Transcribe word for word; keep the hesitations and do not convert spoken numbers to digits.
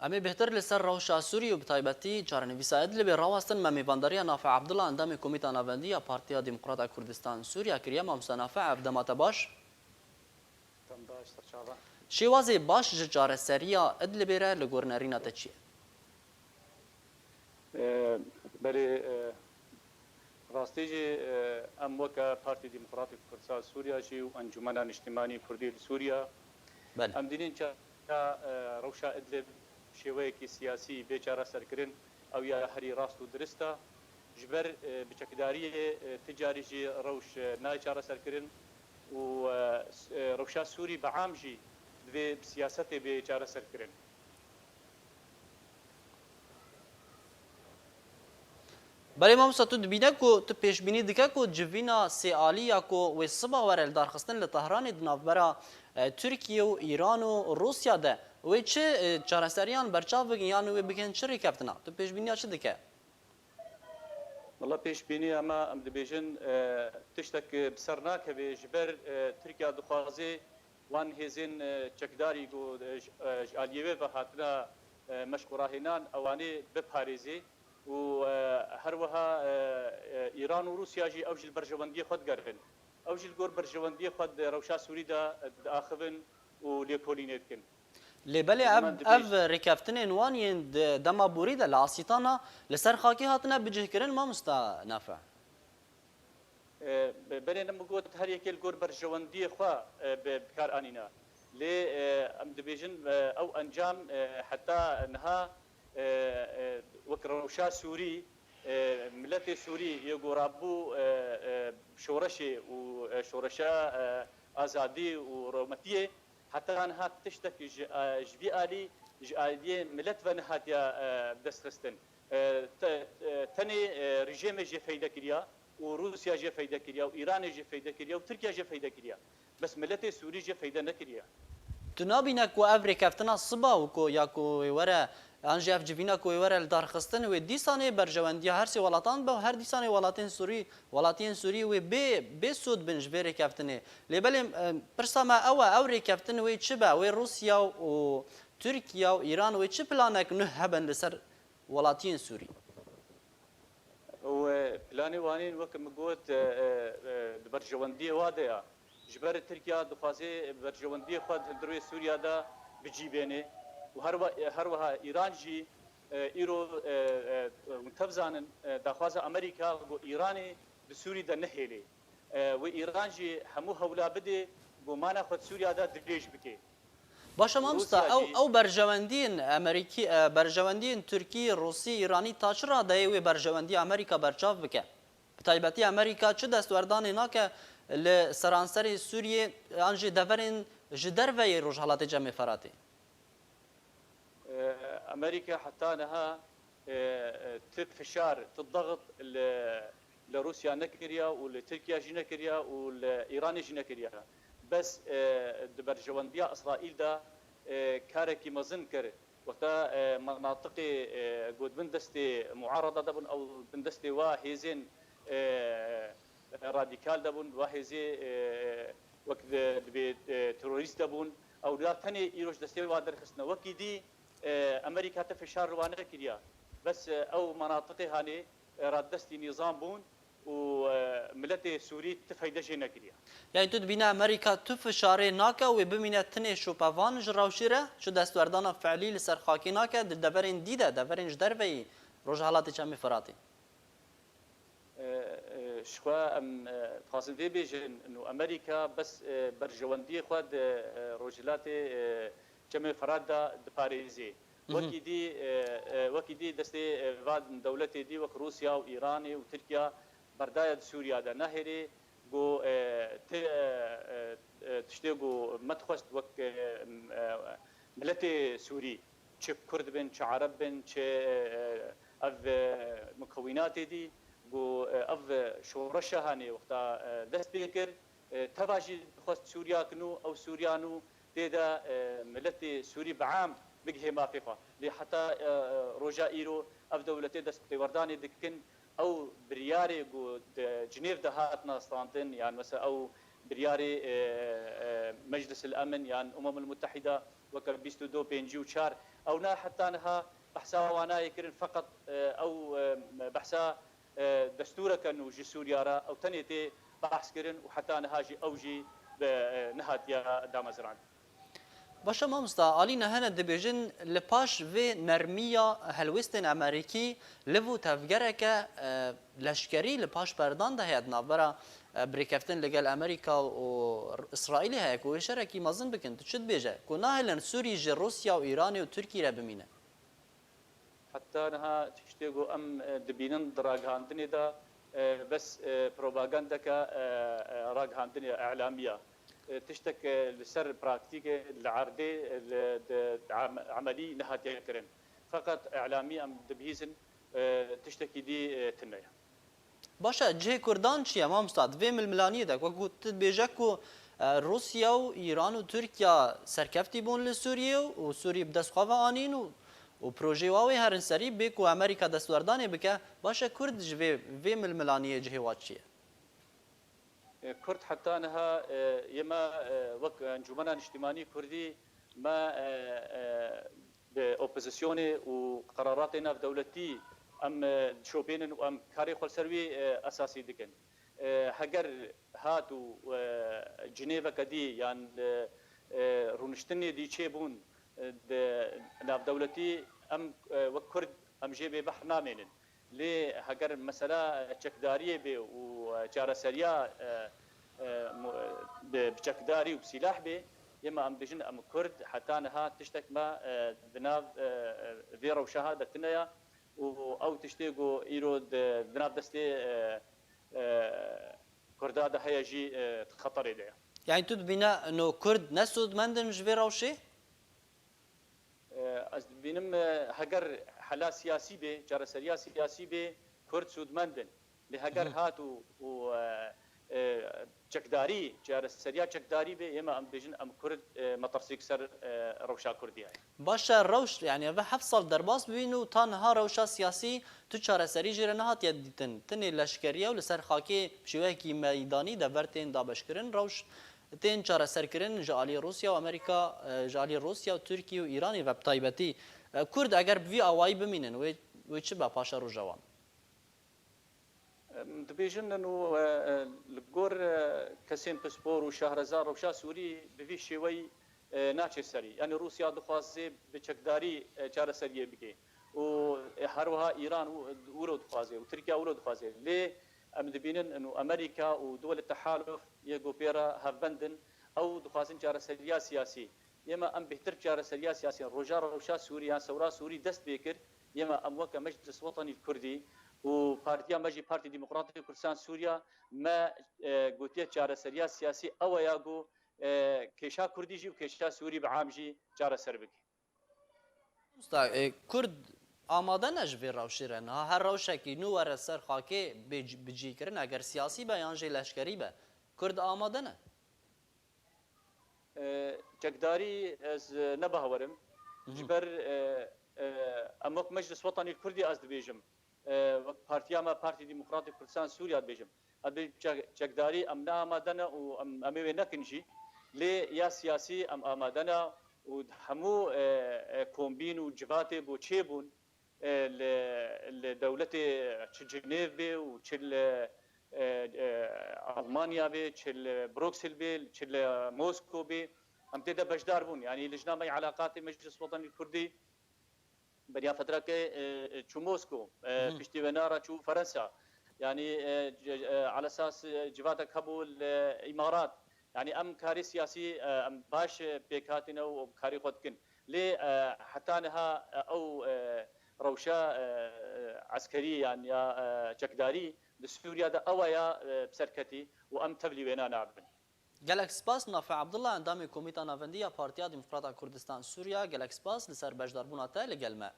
Em ê bêhtir li ser rewşa Sûriyê û bi taybetî çarenivîsa Idlibê rawestin. Me mêvandariya Nafe Abdullah, endamê Komîta Navendî ya Partiya Demokrata Kurdistan Sûriya kiriye. Mamoste Nafe, ev dema te baş. Dem baş, serçava. Şêwazê baş ji çareseriya Idlibê re li gor nerîna te çi ye? E, belê, e, rastî jî, e, em weke Partî Demokratîk Kurdistan Sûriya jî û Encûmena Niştimanî Kurdî li Sûriya, Belê. em dînin çawa, e, rewşa Idlib şêweyekî siyasî bê çareserkirin, ew ya herî rast û dirist e. Ji ber, e, bi çekdariyê, e, ti carî jî rewş, e, nayê çareserkirin û, e, s-, e, rewşa Sûrî bi am jî divê bi siyasetê bê çareserkirin. Belê mamosta, tu dibîne ku, tu pêşbînî dike ku civîna sêalî ya ku wê siba were lidarxistin li Tehranê di navbera, e, Tirkiye û Îran û Rûsya de, wê çi, e, çareseriyan berçav bikin yan wê bikin çi rêkeftina? Tu pêşbîniya çi dike? Wela pêşbînî, em, em dibêjin, e, tiştek bi ser nakeve, ji ber, e, Tirkiye dixwaze wan hêzên, e, çekdarî ku, e, ji, e, ji aliyê wê ve hatine, e, meşq û rahênan, ewanê biparêzê û, e, her wiha, e, e, Îran û Rûsya jî ew jî li berjewendiyê xwe digerin. Ew jî li gor berjewendiyê xwe di rewşa Sûrî de, e, diaxivin û lêkolînê dikin. Lê belê ev, ev rêkeftinên wan yên di dema borî de li Asîtana li ser xakê hatine bicihkirin, mamosta Nafe? E, be-, belê, min got, her yekê li gor berjewendiyê xwe, e, bi, bi kar anîne. Lê, e, em dibêjin, e, ew encam, e, heta niha, e, e, wek rewşa Sûrî, e, miletê Sûrî yê ku rabû, e, e, şoreşê û, e, şoreşa, e, azadî û rewmetiyê, heta niha tiştek ji, e, ji vî alî, ji aliyê milet ve nehatiye, e, destxistin. E, te-, e, tenê, e, rejîmê jê feyde kiriya û Rûsya jê feyde kiriya û Îranê jê feyde kiriya û Tirkiye jê feyde kiriya. Bes miletê Sûrî jê feyde nekiriye. Tu nabîne ku ev rêkeftina siba û ku ya ku wê were, an jî ev civîna ku wê were lidarxistin, wê dîsanê berjewendiya her sê welatan be û her dîsanê welatên Sûrî, welatiyên Sûrî wê bê, bê sûd bin ji vê rêkeftinê. Lê belê, e, pirsa me ew e, ew rêkeftin wê çi be? Wê Rûsya û Tirkiye û Îran wê çi planek nuh hebin li ser welatiyên Sûrî? Û, e, planê wan ên, wek min got, e, e, e, di berjewendiyê wa de ya. Ji ber Tirkiye dixwaze berjewendiyê xwe di hundirê Sûriya de bi cî bêne û her we-, e, her wiha Îran jî, e, îro, e, e, hûn tev zanin, e, daxwaza Amerîka ku Îranê di Sûrî de nehêlê. E, wê Îran jî hemû hewla bide ku mana xwe di Sûriya de dirêj bike. Baş e mamosta, Rûsya ew, jî ew berjewendiyên Amerîkî, e, berjewendiyên Tirkî, Rûsî, Îranî ta çi radeyê wê berjewendiya Amerîka berçav bike? Bi taybetî Amerîka çi destwerdanê nake li seranserê Sûriyê an jî deverên ji derveyê Rojhelatê Çemê Feratê? E, Amerîka heta niha, e, e, ti fişar, ti daxit li, li Rûsya nekiriya û li Tirkiye jî nekiriya û li Îranê jî nekiriya. Bes, e, di berjewendiya Îsraîl de, e, karekî mezin kir. Wexta, e, menatiqê, e, ku di bin destê muarada de bûn, ew bin destê wa hêzên, e, radîkal de bûn, wa hêzê, e, wek di, dibê, e, terorîst de bûn, ew da tenê îroj destê wa derxistine. Wekî dî, e, Amerîka te fişar li wan nekiriya. Bes, e, ew menatiqê hanê, e, radestî nîzam bûn û, e, miletê Sûrî ti feyde jê nekiriye. Yanî tu dibîne Amerîka tu fişarê nake wê bimîne tinê şopevan ji rewşê re, çi destwerdana fe'lî li ser xakê nake, di deverên dî de, deverên ji derveyî Rojhelatê Çemê Firatê? E, e, ji xwe em, e, dixwazin vê bêjin, û Amerîka bes, e, berjewendiyê xwe di, e, Rojhilatê, e, Çemê Firat de diparêzê. Mhm. Wekî dî, e, e, wekî dî destê, e, van dewletê dî wek Rûsya û Îranê û Tirkiya berdaye di Sûriya de nehêlê, ku, e, ti, e, e, e, tiştê ku me dixwest wek, e, m-, e, miletê Sûrî, çi Kurd bin, çi Ereb bin, çi, e, ev, e, mukewînatê dî, ku, e, ev şoreşa hanê wexta, e, dest pê kir, e, teva jî dixwest Sûriya ki nû, ew Sûriya nû tê de, e, miletê Sûrî bi am bigihê mafê xwe. Lê heta, e, e, roja îro ev dewletê dest bi têwerdanê dikin, ew biryarê ku di Cinêv de hatine standin, yan mesela ew biryarê, e, e, Meclis el Emin yan Umem el Mutehîda weke bîst û du pêncî û çar, Ew ne heta niha behsa wan nayê kirin, feqet, e, ew, e, behsa, e, destûreke nû ji Sûriya re ew tenê tê behs kirin û heta niha jî ew jî bi, e, nehatiye damezrandin. Baş e mamosta, alî ne hene dibêjin, li paş vê nermiya helwêstên Amerîkî liv û tevgereke, e, leşkerî li paş perdan de heye di navbera, e, birêkeftin li gel Amerîka û Îsraîlê heye ku wê şerekî mezin bikin. Tu çi dibêje? Ku nahêlin Sûrî ji Rûsya û Îranê û Tirkî re bimîne? Heta niha tiştê ku em, e, dibînin di ragihandinê de, e, bes, e, propagandeke, e, e, ragihandinê, îlamî ye. E, tiştek, e, li ser praktîkê, li erdê, e, li, di, di am-, emelî nehatiye kirin. Feqet îlamî em dibihîzin, e, tiştekî dî, e, tune ye. Baş e, cihê Kurdan çi ye, mamosta? Di vê milmilaniyê de, wekî tu dibêje ku, e, Rûsya û Îran û Tirkiya serkeftî bûn li Sûriyê û Sûrî bi dest xwe ve anîn û, û projeyê wa wê herin serî bê ku Amerîka destwerdanê bike. Baş e, Kurd ji vê, vê milmilaniyê cihê wa çi ye? E, Kurd heta niha, e, yê me, e, wek Encûmena Niştimanî Kurdî me, e, e, bi opozisyonê û qeraratê navdewletî em, e, dişopînin û em karê xwe li ser wî, e, esasî dikin. E, heger hat û, e, cinêveke dî yan, e, e, rûniştinê dî çêbûn, e, di navdewletî em, e, wek Kurd em jê bêbehr namênin. Lê heger mesela çekdariyê bê û, e, çareseriya, e, e, mu-, bi, bi çekdarî û bi sîlah bê, yê me em dibêjin em Kurd heta niha tiştek me, e, di nav, e, e, vê rewşa ha de tune ya û ew tiştê ku îro di, di nav destê, e, e, Kurda de heye jî, e, di xeterê de ye. Yani tu dibîne no Kurd ne sûdmend in ji vê rewşê? E, ez dibînim, e, heger hela siyasî bê, çareseriya siyasî bê, Kurd sûdmend in. Lê heger Hı hı. hat û, û, e, e, çekdarî, çareseriya çekdarî bê, yê me em dibêjin em Kurd, e, metirsîk ser, e, rewşa Kurdî heye. Baş e, rewş, yani ev heft sal derbas bibîn û ta niha rewşa siyasî tu çareserî jê re nehatiye dîtin. Tenê leşkeriya û li ser xakê bi şêweyekî meydanî dever tên dabeşkirin, rewş tên çareserkirin ji alî Rûsya û Amerîka, e, ji alî Rûsya û Tirkî û Îranê ve bi taybetî. E, Kurd eger bi vî awayî bimînin, wê, wê çi be paşeroja wan? Em dibêjin û, e, e, li gor, e, kesên pispor û şahreza rewşa Sûrî bi vî şêweyî, e, naçe serî. Yanî Rûsya dixwaze bi çekdarî, e, çareseriyê bike. Û, e, her wiha Îran û, wilo dixwaze û Tirkiye wilo dixwaze. Lê em dibînin û Amerîka û duwelê tehaluf yê ku pê re hevbend in, ew dixwazin çareseriya siyasî. Yê me em bêhtir çareseriya siyasî, roja rewşa Sûrî yan sewra Sûrî dest pê kir, yê me em weke Meclis Wetanî Kurdî û partiya me jî Partî Demokratî Kurdistan Sûriya me, e, gotiye çareseriya siyasî ew e ya ku, e, kêşa Kurdî jî û kêşa Sûrî bi am jî çareser bike. Usta, e, Kurd amade ne ji vê rewşê re? Niha her rewşekî nû were ser xakê bê c-, bi cî kirin, eger siyasî be yan jî leşkerî be, Kurd amade ne? E, çekdarî ez, e, ne bawer im. Hı hı. Ji ber, e, e, em wek Meclis Wetanî Kurdî ez dibêjim. E, wek partiya me, Partî Demokratîk Kurdistan Sûriya dibêjim. Ez dibêjim çek-, çekdarî em ne amade ne û em, em ê wê nekin jî. Lê ya siyasî em amade ne û hemû, e, e, kombîn û civatê bo çêbûn, e, li, li dewletê çi Cinêv bê û çi li, e, e, Almanya bê, çi li Bruksel bê, çi li Mosko bê, em tê de beşdar bûn. Yanî Lijna me yê Elaqatê Meclis Wetanî Kurdî beriya fetreke, e, e, çû Mosko, e, Hı hı. piştî wê nara çû Ferensa. Yanî, e, c-, e, alesas, e, civatek hebû li Îmarat. Yanî em karê siyasî, e, em baş, e, pêk hatine û karê xwe dikin. Lê, e, heta niha, e, ew, e, rewşa, e, e, eskerî yan ya, e, çekdarî di Sûriya de ew e ya, e, bi ser ketî û em tevlî wêna nabin. Gelek spas, Nafi Abdullah, endamê Komîta Navendî ya Partiya Demokrata Kurdistan Sûriya. Gelek spas li ser beşdarbûna te li gel me.